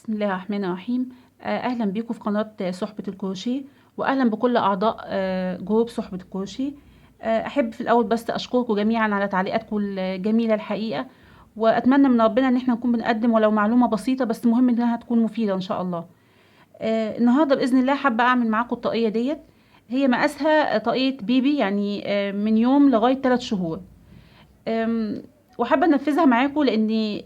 بسم الله الرحمن الرحيم. اهلا بيكم في قناة صحبة الكروشيه، واهلا بكل اعضاء جروب صحبة الكروشيه. احب في الاول بس اشكركم جميعا على تعليقاتكم الجميلة الحقيقة، واتمنى من ربنا ان احنا نكون بنقدم ولو معلومة بسيطة، بس مهم انها تكون مفيدة ان شاء الله. النهاردة باذن الله حابة اعمل معاكم الطاقية ديت، هي مقاسها طاقية بيبي، يعني من يوم لغاية 3 شهور. وحابة انفذها معاكم لاني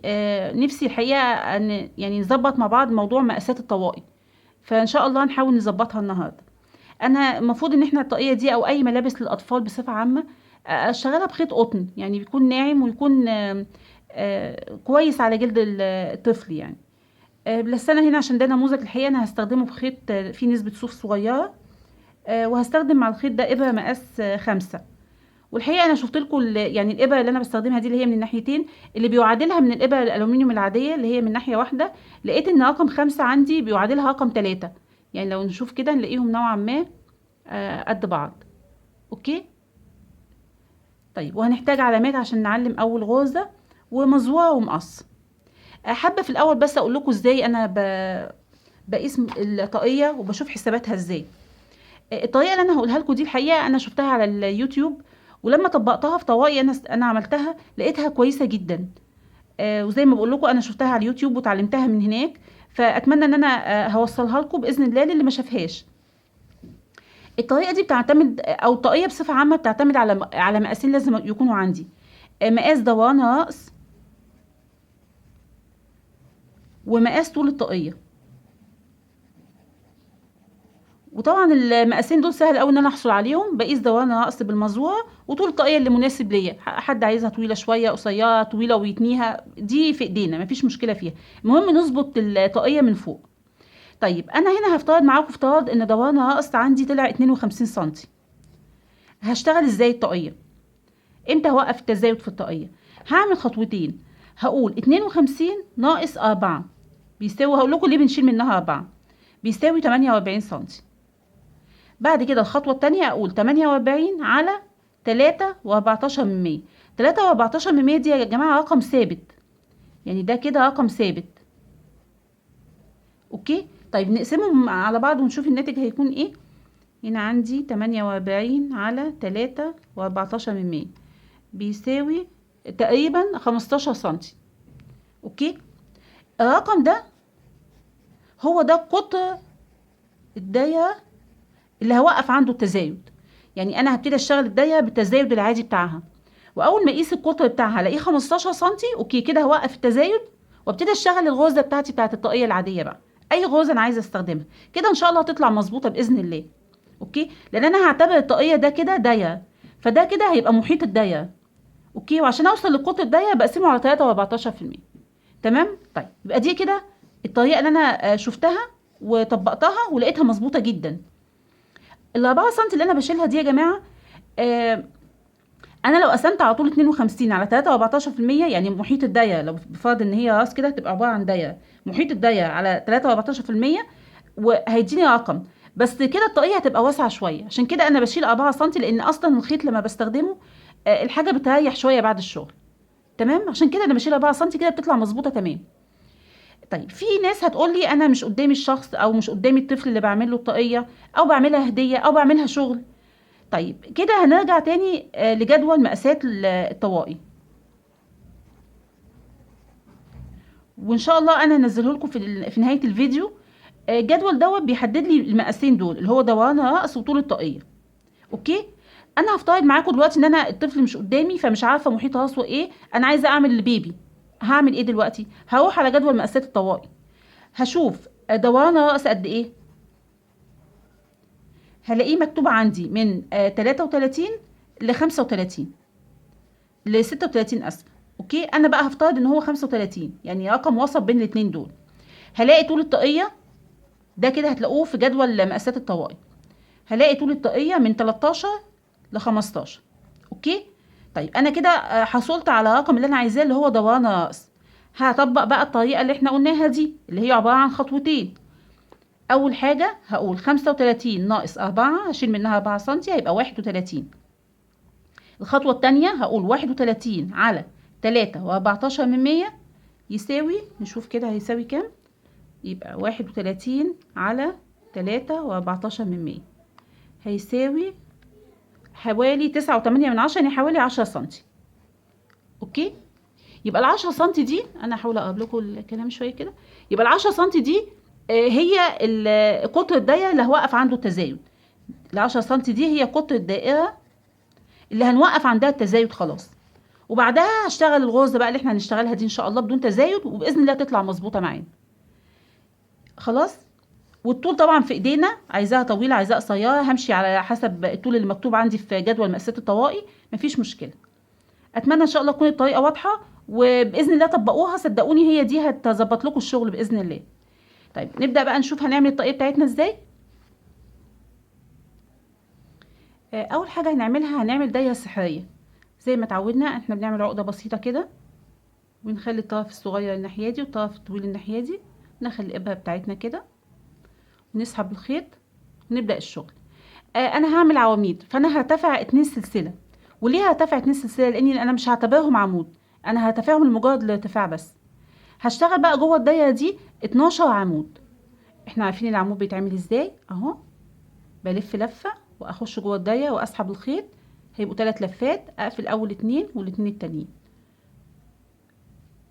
نفسي الحقيقة ان يعني نظبط مع بعض موضوع مقاسات الطواقي، فان شاء الله نحاول نظبطها النهارده. انا المفروض ان احنا الطاقية دي او اي ملابس للاطفال بصفة عامة اشتغلها بخيط قطن، يعني بيكون ناعم ويكون كويس على جلد الطفل يعني. بس انا هنا عشان ده نموذج الحقيقة انا هستخدمه بخيط فيه نسبه صوف صغيرة، وهستخدم مع الخيط ده ابره مقاس 5. والحقيقة انا شفت لكم يعني الابره اللي انا بستخدمها دي اللي هي من الناحيتين، اللي بيعادلها من الابره الالومنيوم العادية اللي هي من ناحية واحدة، لقيت ان رقم 5 عندي بيعادلها رقم 3، يعني لو نشوف كده نلاقيهم نوعا ما قد بعض. okay طيب، وهنحتاج علامات عشان نعلم اول غرزه، ومزوره ومقص. حابة في الاول بس اقول لكم ازاي انا بقيس الطاقية وبشوف حساباتها ازاي. الطريقة اللي انا هقولها لكم دي الحقيقة انا شفتها على اليوتيوب، ولما طبقتها في طواقي انا عملتها لقيتها كويسة جدا. وزي ما بقول لكم انا شفتها على اليوتيوب وتعلمتها من هناك، فاتمنى ان انا هوصلها لكم باذن الله للي ما شافهاش. الطريقة دي بتعتمد، او الطاقية بصفة عامة بتعتمد على مقاسين لازم يكونوا عندي، مقاس دوران الراس ومقاس طول الطاقية. وطبعا المقاسين دول سهل قوي ان انا احصل عليهم، بقيس دوران الراس بالمزوره وطول الطاقية اللي مناسب ليا، حد عايزها طويلة شوية، قصيرة، طويلة ويتنيها، دي في ايدينا مفيش مشكلة فيها، المهم نظبط الطاقية من فوق. طيب انا هنا هفترض معاكم افتراض ان دوران الراس عندي طلع 52 سنتي. هشتغل ازاي الطاقية؟ امتى هوقف التزايد في الطاقية؟ هعمل خطوتين، هقول 52 ناقص 4 بيساوي، هقول لكم ليه بنشيل منها 4، بيساوي 48 سنتي. بعد كده الخطوة التانية أقول 48 على 3.14 من 100. 3.14 من 100 دي يا جماعة رقم ثابت، يعني ده كده رقم ثابت. okay طيب نقسمهم على بعض ونشوف الناتج هيكون ايه. هنا عندي 48 على 3.14 من 100 بيساوي تقريبا 15 سنتي. okay الرقم ده هو ده قطر الدايرة اللي هوقف عنده التزايد، يعني انا هبتدي اشتغل الدايرة بالتزايد العادي بتاعها، واول ما اقيس القطر بتاعها الاقيه 15 سنتي، okay كده هوقف التزايد وابتدي اشتغل الغرزه بتاعتي بتاعت الطاقية العادية بقى، اي غرزه انا عايزه استخدمها كده ان شاء الله هتطلع مظبوطة باذن الله. okay لان انا هعتبر الطاقية ده كده دايرة، فده كده هيبقى محيط الدايرة. okay وعشان اوصل لقطر الدايرة بقسمة على 3.14%. تمام طيب يبقى دي كده الطريقة اللي انا شفتها وطبقتها ولقيتها مظبوطة جدا. ال4 سم اللي انا بشيلها دي يا جماعة، انا لو قسمت على طول 52 على 3.14%، يعني محيط الدايرة لو بفرض ان هي راس كده هتبقى عبارة عن دايرة، محيط الدايرة على 3.14% وهيديني رقم، بس كده الطاقية هتبقى واسعة شوية، عشان كده انا بشيل 4 سم، لان اصلا الخيط لما بستخدمه الحاجة بتريح شوية بعد الشغل. تمام عشان كده انا بشيل 4 سم كده بتطلع مظبوطة تمام. طيب في ناس هتقول لي انا مش قدامي الشخص، او مش قدامي الطفل اللي بعمل له الطاقية، او بعملها هديه، او بعملها شغل. طيب كده هنرجع تاني لجدول مقاسات الطواقي، وان شاء الله انا هنزله لكم في نهاية الفيديو. الجدول دوت بيحدد لي المقاسين دول اللي هو دوران الراس وطول الطاقية. okay انا هفترض معاكم دلوقتي ان انا الطفل مش قدامي، فمش عارفه محيط راسه ايه، انا عايزه اعمل البيبي. هعمل ايه دلوقتي؟ هروح على جدول مقاسات الطواقي، هشوف دوران الراس قد ايه، هلاقيه مكتوب عندي من 33 ل 35 ل 36 اسف. okay انا بقى هفترض ان هو 35، يعني رقم وسط بين الاثنين دول. هلاقي طول الطاقية ده كده هتلاقوه في جدول مقاسات الطواقي، هلاقي طول الطاقية من 13 ل 15. okay طيب انا كده حصلت على الرقم اللي انا عايزاه اللي هو دوران الراس. هطبق بقى الطريقة اللي احنا قلناها دي اللي هي عبارة عن خطوتين. اول حاجة هقول 35 ناقص 4، هشيل منها 4 سم هيبقى 31. الخطوة الثانية هقول 31 على 3.14 من 100 يساوي، نشوف كده هيساوي كام، يبقى 31 على 3.14 هيساوي حوالي 9.8، يعني حوالي 10 سنتي. okay، يبقى ال10 سنتي دي انا هحاول اقرب لكم الكلام شوية كده. يبقى ال10 سنتي دي هي قطر الدايرة اللي هوقف عنده التزايد. ال10 سنتي دي هي قطر الدائرة اللي هنوقف عندها التزايد خلاص، وبعدها هشتغل الغرزه بقى اللي احنا هنشتغلها دي ان شاء الله بدون تزايد، وباذن الله تطلع مظبوطة معانا. خلاص، والطول طبعا في ايدينا، عايزاها طويلة عايزاها قصيرة، همشي على حسب الطول اللي مكتوب عندي في جدول مقاسات الطواقي، مفيش مشكلة. اتمنى ان شاء الله تكون الطريقة واضحة، وباذن الله طبقوها، صدقوني هي دي هتظبط لكم الشغل باذن الله. طيب نبدا بقى نشوف هنعمل الطاقية بتاعتنا ازاي. اول حاجة هنعملها هنعمل دايرة سحريه زي ما اتعودنا، احنا بنعمل عقده بسيطة كده، ونخلي الطرف الصغير الناحية دي والطرف الطويل الناحية دي، نخلي الابره بتاعتنا كده ونسحب الخيط ونبدا الشغل. انا هعمل عواميد، فانا هرتفع 2 سلسلة. وليه هرتفع 2 سلسلة؟ لاني انا مش هعتبرهم عمود، انا هرتفعهم لمجرد الارتفاع بس. هشتغل بقى جوه الدايرة دي 12 عمود. احنا عارفين العمود بيتعمل ازاي اهو، بلف لفه واخش جوه الدايرة واسحب الخيط، هيبقوا 3 لفات، اقفل اول 2 والاتنين التانيين،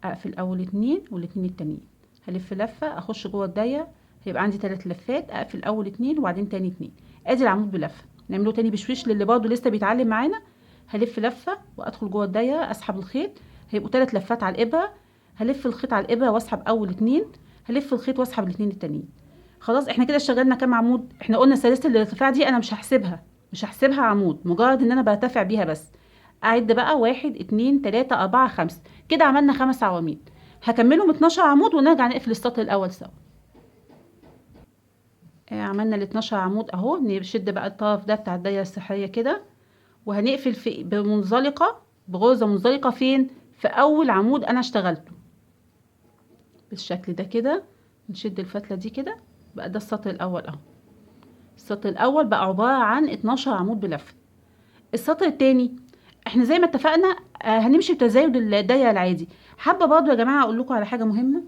اقفل اول 2 والاتنين التانيين، هلف لفه اخش جوه الدايرة، هيبقى عندي 3 لفات، اقفل اول 2 وبعدين تاني 2. ادي العمود بلفه. نعمله تاني بشويش للي برضه لسه بيتعلم معانا. هلف لفه وادخل جوه الدايرة اسحب الخيط، هيبقوا 3 لفات على الابره، هلف الخيط على الابره واسحب اول 2، هلف الخيط واسحب الاتنين التانيين. خلاص احنا كده اشتغلنا كام عمود؟ احنا قلنا سلاسل الارتفاع دي انا مش هحسبها، مش هحسبها عمود، مجرد ان انا برتفع بيها بس. اعد بقى 1 2 3 4 5، كده عملنا 5 عواميد. هكملهم 12 عمود ونرجع نقفل السطر الاول سوا. عملنا ال 12 عمود اهو. نشد بقى الطرف ده بتاع الدايرة السحريه كده، وهنقفل في بمنزلقه، بغرزه منزلقه فين؟ في اول عمود انا اشتغلته بالشكل ده كده. نشد الفتله دي كده، بقى ده السطر الاول اهو. السطر الاول بقى عبارة عن 12 عمود بلفه. السطر الثاني احنا زي ما اتفقنا هنمشي بتزايد الدايرة العادي. حابة برضو يا جماعة اقول لكم على حاجة مهمة.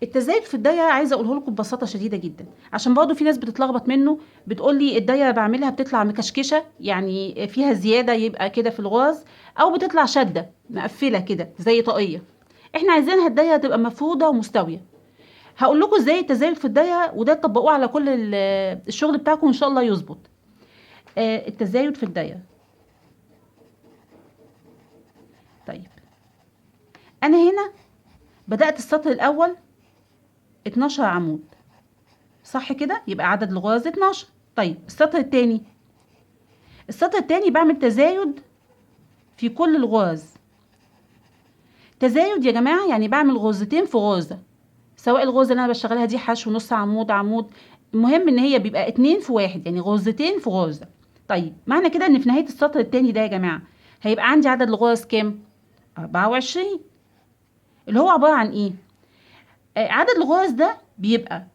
التزايد في الدايرة عايزه اقوله لكم ببساطة شديدة جدا، عشان برضو في ناس بتتلخبط منه، بتقول لي الدايرة بعملها بتطلع مكشكشه، يعني فيها زيادة يبقى كده في الغرز، او بتطلع شده مقفلة كده زي طاقية. احنا عايزينها الدايرة تبقى مفروده ومستويه. هقول لكم ازاي التزايد في الدايرة، وده تطبقوه على كل الشغل بتاعكم ان شاء الله يظبط. التزايد في الدايرة. طيب انا هنا بدات السطر الاول 12 عمود، صح كده؟ يبقى عدد الغرز 12. طيب السطر الثاني، السطر الثاني بعمل تزايد في كل الغرز. تزايد يا جماعة يعني بعمل غرزتين في غرزه، سواء الغرزه اللي انا بشتغلها دي حشو نص عمود عمود، المهم ان هي بيبقى 2 في 1، يعني غرزتين في غرزه. طيب معنى كده ان في نهاية السطر الثاني ده يا جماعة هيبقى عندي عدد الغرز كام؟ 24، اللي هو عبارة عن ايه؟ عدد الغرز ده بيبقى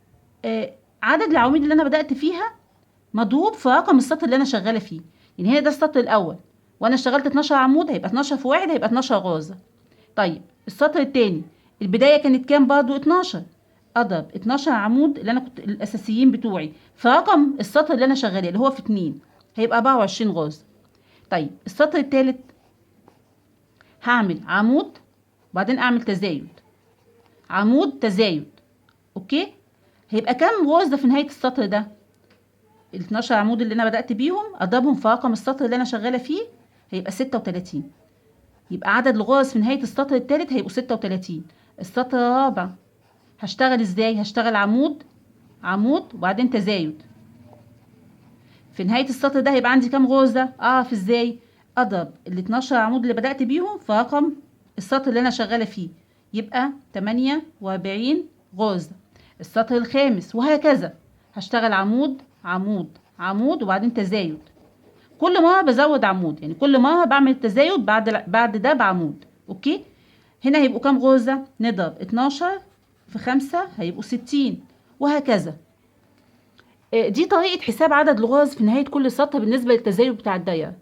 عدد العواميد اللي انا بدات فيها مضروب في رقم السطر اللي انا شغالة فيه. يعني هنا ده السطر الاول وانا اشتغلت 12 عمود، هيبقى 12 في 1 هيبقى 12 غرزه. طيب السطر الثاني البداية كانت كام؟ برضو 12، اضرب 12 عمود اللي انا كنت الاساسيين بتوعي في رقم السطر اللي انا شغالة اللي هو في 2، هيبقى 24 غرزه. طيب السطر الثالث هعمل عمود وبعدين اعمل تزايد، عمود تزايد. okay، هيبقى كام غرزه في نهاية السطر ده؟ ال 12 عمود اللي انا بدات بيهم اضربهم في رقم السطر اللي انا شغالة فيه هيبقى 36. يبقى عدد الغرز في نهاية السطر الثالث هيبقوا 36. السطر الرابع هشتغل ازاي؟ هشتغل عمود عمود وبعدين تزايد. في نهاية السطر ده هيبقى عندي كام غرزه؟ اعرف ازاي؟ اضرب ال 12 عمود اللي بدات بيهم في رقم السطر اللي انا شغالة فيه، يبقى 48 غرزه. السطر الخامس وهكذا، هشتغل عمود عمود عمود وبعدين تزايد. كل مرة بزود عمود، يعني كل مرة بعمل التزايد بعد ده بعمود. okay، هنا هيبقوا كام غرزه؟ نضرب 12 في 5 هيبقوا 60 وهكذا. دي طريقه حساب عدد الغرز في نهاية كل سطر بالنسبة للتزايد بتاع الدايرة.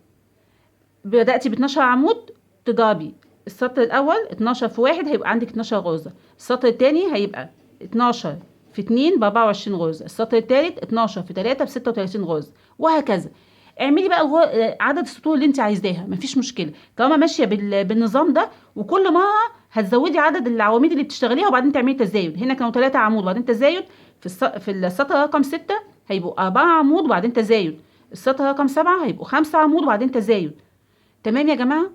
بداتي ب 12 عمود، تضربي السطر الاول 12 في 1 هيبقى عندك 12 غرزه، السطر الثاني هيبقى 12 في 2 ب 24 غرزه، السطر الثالث 12 في 3 ب 36 غرزه، وهكذا. اعملي بقى عدد السطور اللي انت عايزاها، مفيش مشكلة طالما ماشية بالنظام ده. وكل مرة هتزودي عدد العواميد اللي بتشتغليها وبعدين تعملي تزايد. هنا كانوا 3 عمود وبعدين تزايد، في السطر رقم 6 هيبقوا 4 عمود وبعدين تزايد، السطر رقم 7 هيبقوا 5 عمود وبعدين تزايد. تمام يا جماعة؟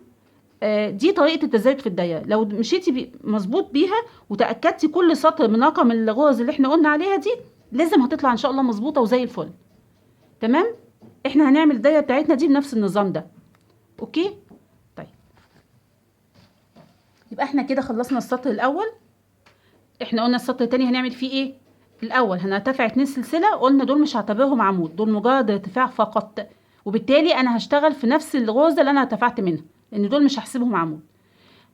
دي طريقه التزايد في الدايرة. لو مشيتي مظبوط بيها وتاكدتي كل سطر من رقم الغرز اللي احنا قلنا عليها دي، لازم هتطلع ان شاء الله مظبوطة وزي الفل. تمام؟ احنا هنعمل الدايرة بتاعتنا دي بنفس النظام ده. okay؟ طيب يبقى احنا كده خلصنا السطر الاول. احنا قلنا السطر التاني هنعمل فيه ايه؟ الاول هنرتفع 2 سلسلة، قلنا دول مش هعتبرهم عمود، دول مجرد ارتفاع فقط، وبالتالي انا هشتغل في نفس الغرزه اللي انا ارتفعت منها، لان دول مش هحسبهم عمود.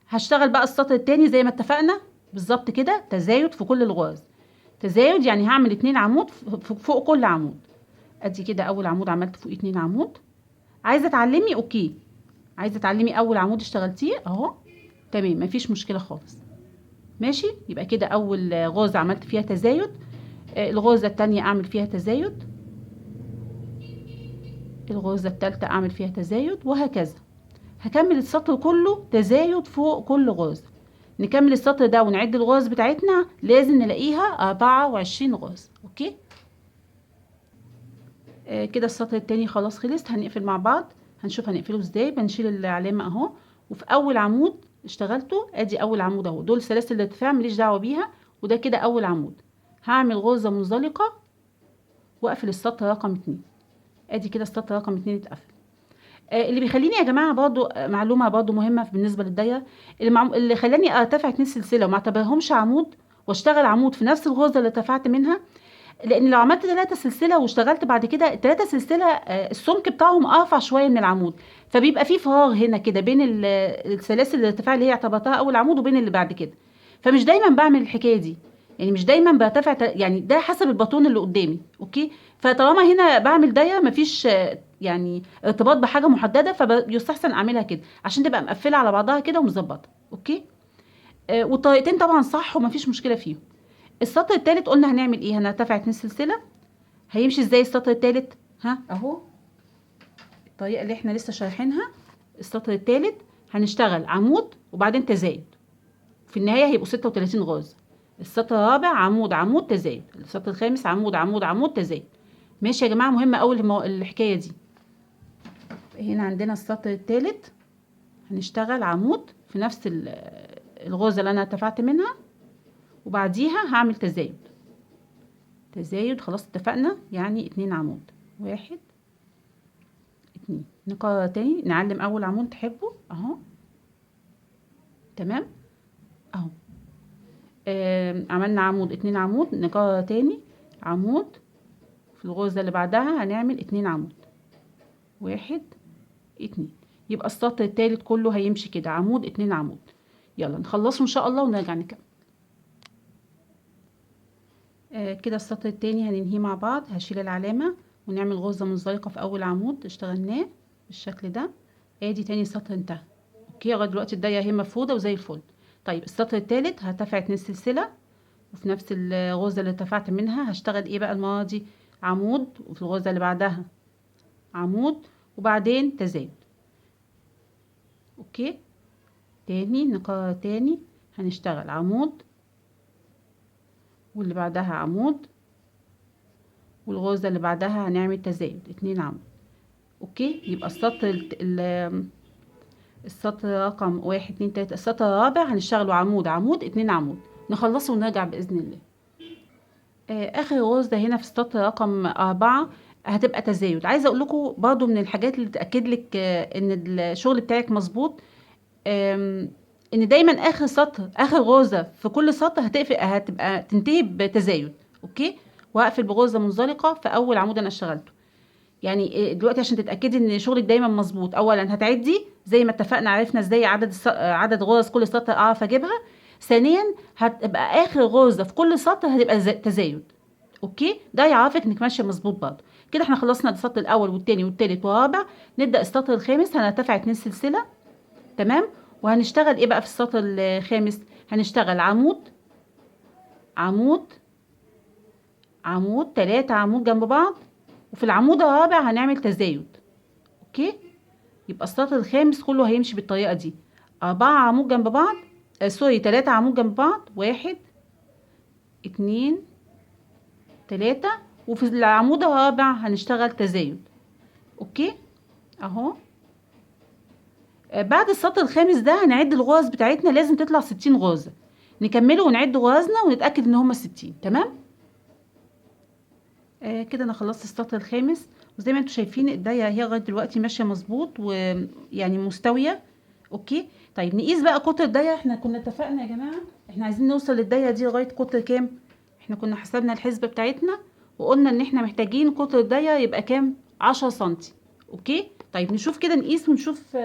هشتغل بقى السطر التاني زي ما اتفقنا بالظبط كده، تزايد في كل الغرز. تزايد يعني هعمل 2 عمود فوق كل عمود. ادي كده اول عمود عملت فوق 2 عمود. عايزه تعلمي okay، عايزه تعلمي اول عمود اشتغلتيه اهو، تمام، مفيش مشكلة خالص. ماشي، يبقى كده اول غرزه عملت فيها تزايد. الغرزه التانية اعمل فيها تزايد، الغرزه التالتة اعمل فيها تزايد، وهكذا. هكمل السطر كله تزايد فوق كل غرزه. نكمل السطر ده ونعد الغرز بتاعتنا، لازم نلاقيها 24 غرزه. okay، كده السطر التاني خلاص خلص. هنقفل مع بعض، هنشوف هنقفله ازاي. بنشيل العلامة اهو، وفي اول عمود اشتغلته ادي اول عمود اهو، دول سلاسل الارتفاع ماليش دعوه بيها، وده كده اول عمود. هعمل غرزه منزلقه واقفل السطر رقم 2. ادي كده السطر رقم 2 اتقفل. اللي بيخليني يا جماعة برضو، معلومة برضو مهمة بالنسبة للدايره، اللي خلاني ارتفع 2 سلسلة وما اعتبرهمش عمود واشتغل عمود في نفس الغرزه اللي ارتفعت منها، لان لو عملت 3 سلسلة واشتغلت بعد كده 3 سلسلة، السمك بتاعهم ارفع شوية من العمود، فبيبقى في فراغ هنا كده بين السلاسل الارتفاع اللي هي اعتبرتها اول عمود وبين اللي بعد كده. فمش دايما بعمل الحكاية دي، يعني مش دايما برتفع، يعني ده حسب الباتون اللي قدامي. okay، فطالما هنا بعمل دايرة مفيش يعني ارتباط بحاجة محددة، فبيستحسن اعملها كده عشان تبقى مقفلة على بعضها كده ومظبطه. okay، والطريقتين طبعا صح ومفيش مشكلة فيهم. السطر الثالث قلنا هنعمل ايه؟ هنرتفع 2 سلسلة. هيمشي ازاي السطر الثالث؟ ها اهو الطريقة اللي احنا لسه شارحينها. السطر الثالث هنشتغل عمود وبعدين تزايد، في النهاية هيبقوا 36 غرزه. السطر الرابع عمود عمود تزايد، السطر الخامس عمود عمود عمود تزايد. ماشي يا جماعة، مهمة قوي الحكاية دي. هنا عندنا السطر الثالث هنشتغل عمود في نفس الغرزه اللي انا ارتفعت منها، وبعديها هعمل تزايد. تزايد خلاص اتفقنا، يعني 2 عمود، 1 2. نكرر تاني، نعلم اول عمود تحبه اهو، تمام اهو. عملنا عمود 2 عمود، نكرر تاني عمود في الغرزة اللي بعدها هنعمل 2 عمود، 1 2. يبقى السطر التالت كله هيمشي كده عمود 2 عمود. يلا نخلصه ان شاء الله ونرجع نكمل. كده السطر التاني هننهيه مع بعض. هشيل العلامة ونعمل غرزة منزلقة في اول عمود اشتغلناه بالشكل ده. ادي تاني سطر انتهى. okay، لغاية دلوقتي الدايرة اهي مفروده وزي الفل. طيب السطر التالت هرتفع 2 سلسلة، وفي نفس الغرزة اللي ارتفعت منها هشتغل ايه بقى المرة دي؟ عمود، وفي الغرزة اللي بعدها عمود، وبعدين تزايد. okay، تاني نكرر تاني، هنشتغل عمود واللي بعدها عمود، والغرزة اللي بعدها هنعمل تزايد 2 عمود. okay، يبقى السطر رقم 1 2 3، السطر الرابع هنشتغله عمود عمود 2 عمود، نخلصه ونرجع بإذن الله. اخر غرزة هنا في السطر رقم 4 هتبقى تزايد. عايزة اقول لكم برضو من الحاجات اللي تأكد لك ان الشغل بتاعك مظبوط، ان دايما اخر سطر، اخر غرزة في كل سطر هتبقى تنتهي بتزايد. okay، وهقفل بغرزة منزلقة في اول عمود انا اشتغلته. يعني دلوقتي عشان تتأكدي ان شغلك دايما مظبوط، اولا هتعدي زي ما اتفقنا، عرفنا ازاي عدد غرز كل سطر اعرف اجيبها. ثانيا هتبقى اخر غرزة في كل سطر هتبقى تزايد. okay، ده يعرفك انك ماشية مظبوط برضه. كده احنا خلصنا السطر الاول والثاني والثالث والرابع. نبدا السطر الخامس، هنرتفع 2 سلسلة، تمام، وهنشتغل ايه بقى في السطر الخامس؟ هنشتغل عمود عمود عمود، 3 عمود جنب بعض، وفي العمود الرابع هنعمل تزايد. okay، يبقى السطر الخامس كله هيمشي بالطريقة دي، 4 عمود جنب بعض، sorry 3 عمود جنب بعض، 1 2 3، وفي العمود الرابع هنشتغل تزايد. okay اهو. بعد السطر الخامس ده هنعد الغرز بتاعتنا، لازم تطلع 60 غرزة. نكمله ونعد غرزنا ونتأكد ان هما 60. تمام. كده انا خلصت السطر الخامس، وزي ما انتم شايفين الدايرة هي لغاية دلوقتي ماشية مظبوط ويعني مستوية. okay طيب نقيس بقى قطر الدايرة. احنا كنا اتفقنا يا جماعة احنا عايزين نوصل للدايره دي لغاية قطر كام؟ احنا كنا حسبنا الحسبة بتاعتنا وقلنا ان احنا محتاجين قطر الدايرة يبقى كام؟ 10 سنتي. okay طيب نشوف كده، نقيس ونشوف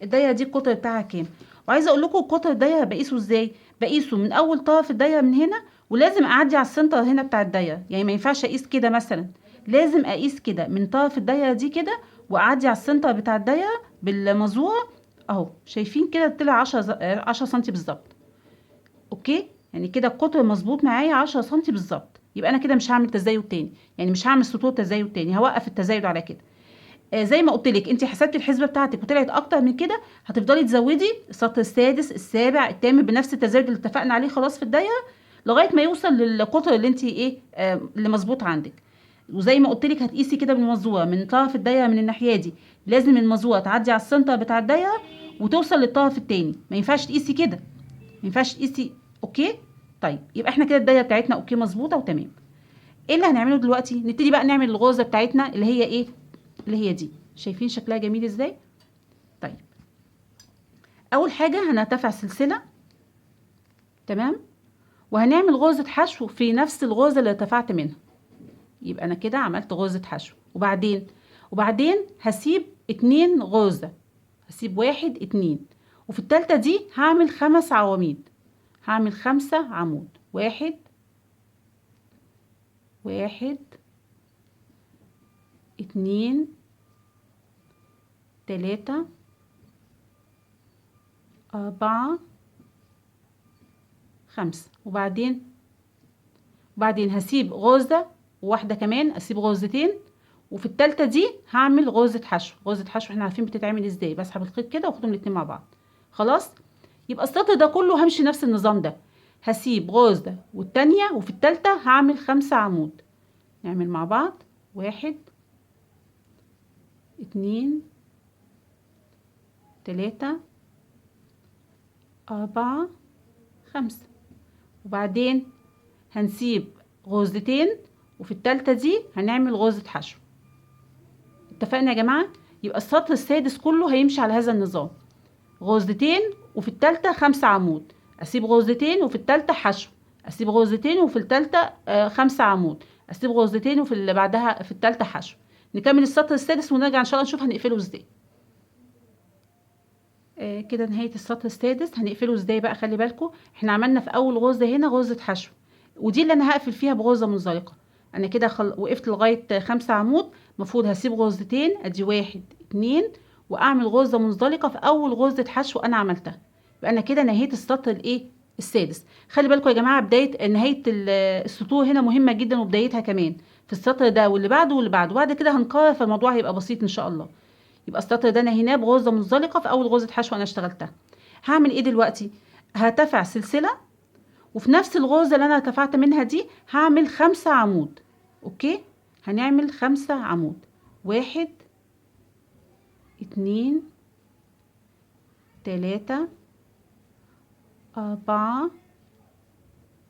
الدايرة دي القطر بتاعها كام. وعايزه اقول لكم قطر الدايرة بقيسه ازاي؟ بقيسه من اول طرف الدايرة من هنا، ولازم اعدي على ال center هنا بتاع الدايرة، يعني ما ينفعش اقيس كده مثلا، لازم اقيس كده من طرف الدايرة دي كده واعدي على ال center بتاع الدايرة بالمزوره اهو. شايفين كده طلع 10 سنتي بالظبط. okay يعني كده القطر مظبوط معايا 10 سنتي بالظبط. يبقى انا كده مش هعمل تزايد تاني، يعني مش هعمل سطور تزايد تاني، هوقف التزايد على كده. زي ما قلت لك انت حسبتي الحسبة بتاعتك وطلعت اكتر من كده، هتفضلي تزودي السطر السادس السابع الثامن بنفس التزايد اللي اتفقنا عليه خلاص في الدايرة لغاية ما يوصل للقطر اللي انت ايه اللي مظبوط عندك. وزي ما قلت لك هتقيسي كده بالمزوره من طرف الدايرة من الناحية دي، لازم المزورة تعدي على ال center بتاع الدايرة وتوصل للطرف الثاني، ما ينفعش تقيسي كده، ما ينفعش تقيسي. okay طيب يبقى احنا كده الدايرة بتاعتنا okay مظبوطة وتمام. ايه اللي هنعمله دلوقتي؟ نبتدي بقى نعمل الغرزه بتاعتنا اللي هي ايه؟ اللي هي دي. شايفين شكلها جميل ازاي؟ طيب اول حاجة هنرتفع سلسلة، تمام، وهنعمل غرزه حشو في نفس الغرزه اللي ارتفعت منها. يبقى انا كده عملت غرزه حشو، وبعدين هسيب 2 غرزه، هسيب 1 2، وفي التالتة دي هعمل 5 عواميد، هعمل 5 عمود، 1 1 2 3 4 5. وبعدين هسيب غرزة وواحدة كمان، اسيب غرزتين، وفي التالتة دي هعمل غرزة حشو. غرزة حشو احنا عارفين بتتعمل ازاي، بسحب الخيط كده واخدهم الاتنين مع بعض. خلاص يبقى السطر ده كله همشي نفس النظام ده، هسيب غرزة والتانية، وفي التالتة هعمل 5 عمود. نعمل مع بعض 1 2 3 4 5، وبعدين هنسيب غرزتين، وفي التالتة دي هنعمل غرزة حشو. اتفقنا يا جماعة؟ يبقى السطر السادس كله هيمشي على هذا النظام، غرزتين وفي التالتة 5 عمود، اسيب غرزتين وفي التالتة حشو، اسيب غرزتين وفي التالتة 5 عمود، اسيب غرزتين وفي اللي بعدها في التالتة حشو. نكمل السطر السادس ونرجع ان شاء الله نشوف هنقفله ازاي. كده نهاية السطر السادس هنقفله ازاي بقى؟ خلي بالكم احنا عملنا في اول غرزة هنا غرزة حشو، ودي اللي انا هقفل فيها بغرزة منزلقة. انا كده وقفت لغاية 5 عمود، المفروض هسيب غرزتين، ادي 1 2، واعمل غرزة منزلقة في اول غرزة حشو انا عملتها. يبقى انا كده نهيت السطر الايه السادس. خلي بالكم يا جماعة بداية نهاية السطور هنا مهمة جدا، وبدايتها كمان في السطر ده واللي بعده واللي بعده، وبعد كده هنكرر فالموضوع هيبقى بسيط ان شاء الله. يبقى السطر ده نهيناه بغرزة منزلقة في اول غرزة حشو انا اشتغلتها. هعمل ايه دلوقتي؟ هرتفع سلسلة، وفي نفس الغرزة اللي انا ارتفعت منها دي هعمل 5 عمود. okay هنعمل 5 عمود، 1 2 3 4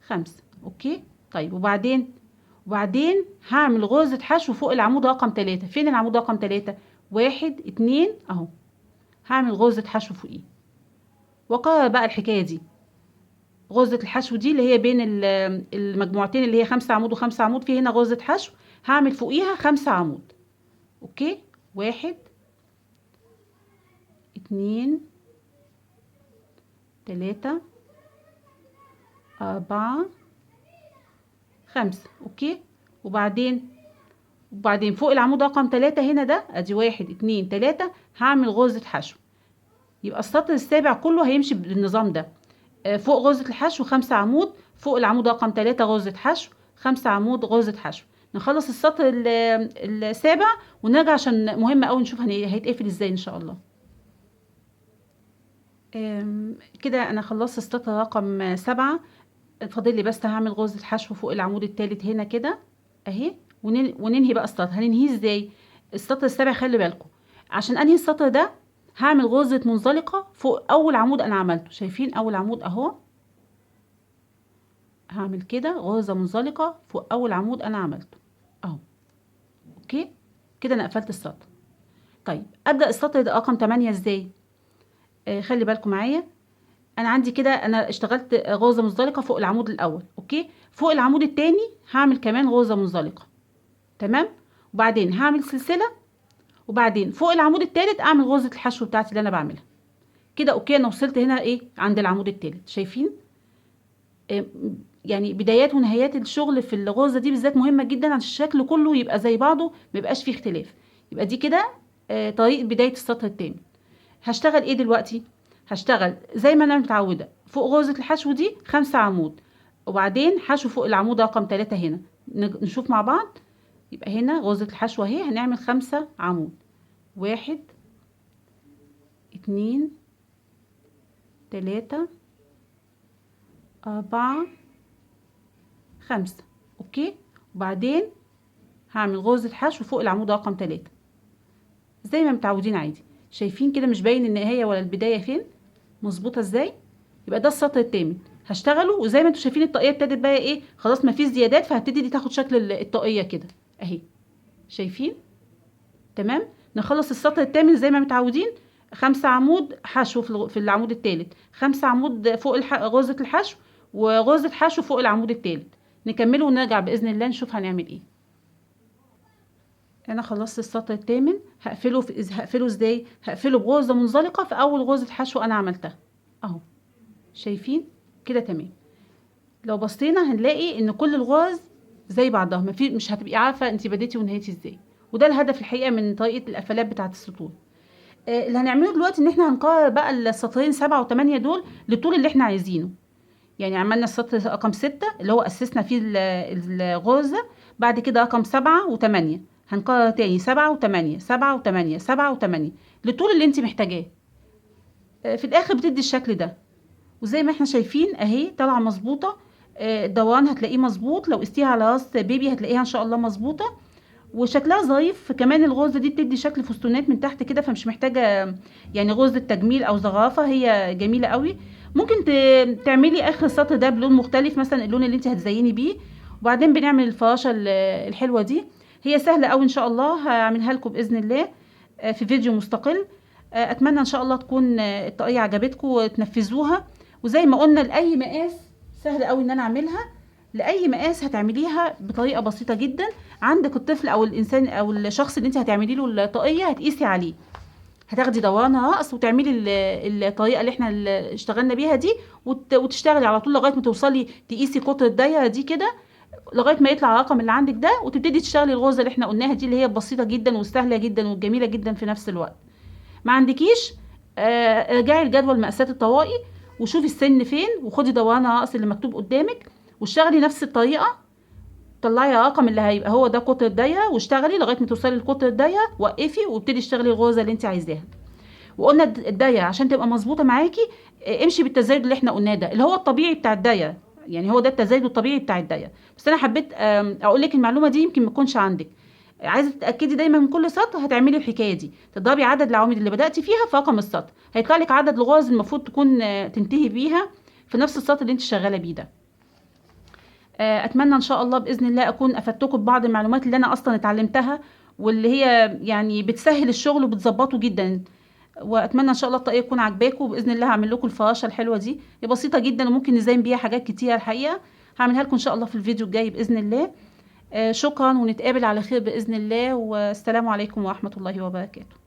5. okay طيب وبعدين هعمل غرزة حشو فوق العمود رقم 3. فين العمود رقم 3؟ 1 2 اهو، هعمل غرزة حشو فوقيه. واكرر بقى الحكاية دي، غرزة الحشو دي اللي هي بين المجموعتين اللي هي 5 عمود و5 عمود، في هنا غرزة حشو هعمل فوقيها 5 عمود. okay 1 2 3 4 5. okay وبعدين فوق العمود رقم 3 هنا ده، ادي 1 2 3، هعمل غرزة حشو. يبقى السطر السابع كله هيمشي بالنظام ده، فوق غرزة الحشو 5 عمود، فوق العمود رقم 3 غرزة حشو، 5 عمود غرزة حشو. نخلص السطر السابع ونرجع عشان مهم قوي نشوف هيتقفل ازاي ان شاء الله. كده انا خلصت السطر رقم 7، فاضل لي بس هعمل غرزة حشو فوق العمود الثالث هنا كده اهي، وننهي بقى السطر. هننهيه ازاي السطر السابع؟ خلي بالكم عشان انهي السطر ده هعمل غرزة منزلقة فوق اول عمود انا عملته. شايفين اول عمود اهو، هعمل كده غرزة منزلقة فوق اول عمود انا عملته اهو. okay كده انا قفلت السطر. طيب ابدأ السطر ده رقم 8 ازاي؟ خلي بالكم معايا، انا عندي كده انا اشتغلت غرزة منزلقة فوق العمود الاول، okay فوق العمود التاني هعمل كمان غرزة منزلقة، تمام. وبعدين هعمل سلسلة، وبعدين فوق العمود التالت اعمل غرزة الحشو بتاعتي اللي انا بعملها كده. okay انا وصلت هنا ايه عند العمود التالت، شايفين؟ يعني بدايات ونهايات الشغل في الغرزة دي بالذات مهمة جدا عشان الشكل كله يبقى زي بعضه، ما يبقاش فيه اختلاف. يبقى دي كده طريقة بداية السطر التاني. هشتغل ايه دلوقتي؟ هشتغل زي ما انا متعودة فوق غرزة الحشو دي 5 عمود، وبعدين حشو فوق العمود رقم 3 هنا. نشوف مع بعض. يبقى هنا غرزة الحشو اهي، هنعمل 5 عمود، 1 2 3 4 5. okay وبعدين هعمل غرزة حشو فوق العمود رقم 3 زي ما متعودين عادي. شايفين كده مش باين النهاية ولا البداية فين، مظبوطة ازاي؟ يبقى ده السطر الثامن هشتغله. وزي ما انتم شايفين الطاقية ابتدت بقى ايه، خلاص مفيش زيادات، فهبتدي دي تاخد شكل الطاقية كده اهي، شايفين؟ تمام. نخلص السطر الثامن زي ما متعودين، 5 عمود حشو في العمود الثالث، 5 عمود فوق غرزة الحشو، وغرزة حشو فوق العمود الثالث. نكمله ونرجع بإذن الله نشوف هنعمل ايه. انا خلصت السطر الثامن، هقفله ازاي؟ هقفله بغرزة منزلقة في اول غرزة حشو انا عملتها اهو، شايفين كده؟ تمام. لو بصينا هنلاقي ان كل الغرز زي بعضها، ما في، مش هتبقي عارفة انت بديتي ونهيتي ازاي. وده الهدف الحقيقة من طريقة القفلات بتاعة السطور. اللي هنعمله دلوقتي ان احنا هنكرر بقى السطرين 7 و8 دول لطول اللي احنا عايزينه. يعني عملنا السطر رقم 6 اللي هو اسسنا فيه الغرزة، بعد كده رقم 7 و8 هنكرر تاني 7 و8 7 و8 7 و8 لطول اللي انت محتاجاه. في الاخر بتدي الشكل ده، وزي ما احنا شايفين اهي طالعه مظبوطة. الدوران هتلاقيه مظبوط، لو قستيها على راس بيبي هتلاقيها ان شاء الله مظبوطة، وشكلها ظريف كمان. الغرزه دي بتدي شكل فستونات من تحت كده، فمش محتاجه يعني غرزه تجميل او زخرفه، هي جميلة قوي. ممكن تعملي اخر السطر ده بلون مختلف، مثلا اللون اللي انت هتزيني بيه. وبعدين بنعمل الفراشة الحلوة دي، هي سهلة قوي ان شاء الله، هعملها لكم باذن الله في فيديو مستقل. اتمنى ان شاء الله تكون الطاقية عجبتكم وتنفذوها. وزي ما قلنا لاي مقاس سهل قوي ان انا اعملها، لاي مقاس هتعمليها بطريقة بسيطة جدا. عندك الطفل او الانسان او الشخص اللي انت هتعملي له الطاقية هتقيسي عليه، هتاخدي دورانها رأس وتعملي الطريقة اللي احنا اشتغلنا بيها دي، وتشتغلي على طول لغاية ما توصلي تقيسي قطر الدايرة دي كده لغاية ما يطلع الرقم اللي عندك ده، وتبتدي تشتغلي الغرزه اللي احنا قلناها دي اللي هي بسيطة جدا والسهله جدا والجميلة جدا في نفس الوقت. ما عندكيش ارجعي لجدول مقاسات الطواقي وشوفي السن فين، وخدي دورانها رأس اللي مكتوب قدامك واشتغلي نفس الطريقة، طلعي الرقم اللي هيبقى هو ده قطر الدايرة واشتغلي لغاية ما توصلي لقطر الدايرة، وقفي وابتدي اشتغلي الغرزه اللي انت عايزاها. وقلنا الدايرة عشان تبقى مظبوطة معاكي امشي بالتزايد اللي احنا قلناه ده اللي هو الطبيعي بتاع الدايرة، يعني هو ده التزايد الطبيعي بتاع الدايرة. بس انا حبيت اقول لك المعلومة دي يمكن ما تكونش عندك، عايزه تتاكدي دايما من كل سطر هتعملي الحكاية دي، تضربي عدد العواميد اللي بداتي فيها في رقم السطر، هيطلع لك عدد الغرز المفروض تكون تنتهي بيها في نفس السطر اللي انت شغالة بيه ده. اتمنى ان شاء الله باذن الله اكون افدتكم ببعض المعلومات اللي انا اصلا اتعلمتها واللي هي يعني بتسهل الشغل وبتظبطه جدا. واتمنى ان شاء الله الطاقية تكون عجباكم، وباذن الله هعمل لكم الفراشة الحلوة دي، هي بسيطة جدا وممكن نزين بيها حاجات كتيرة الحقيقة، هعملها لكم ان شاء الله في الفيديو الجاي باذن الله. شكرا ونتقابل على خير باذن الله، والسلام عليكم ورحمة الله وبركاته.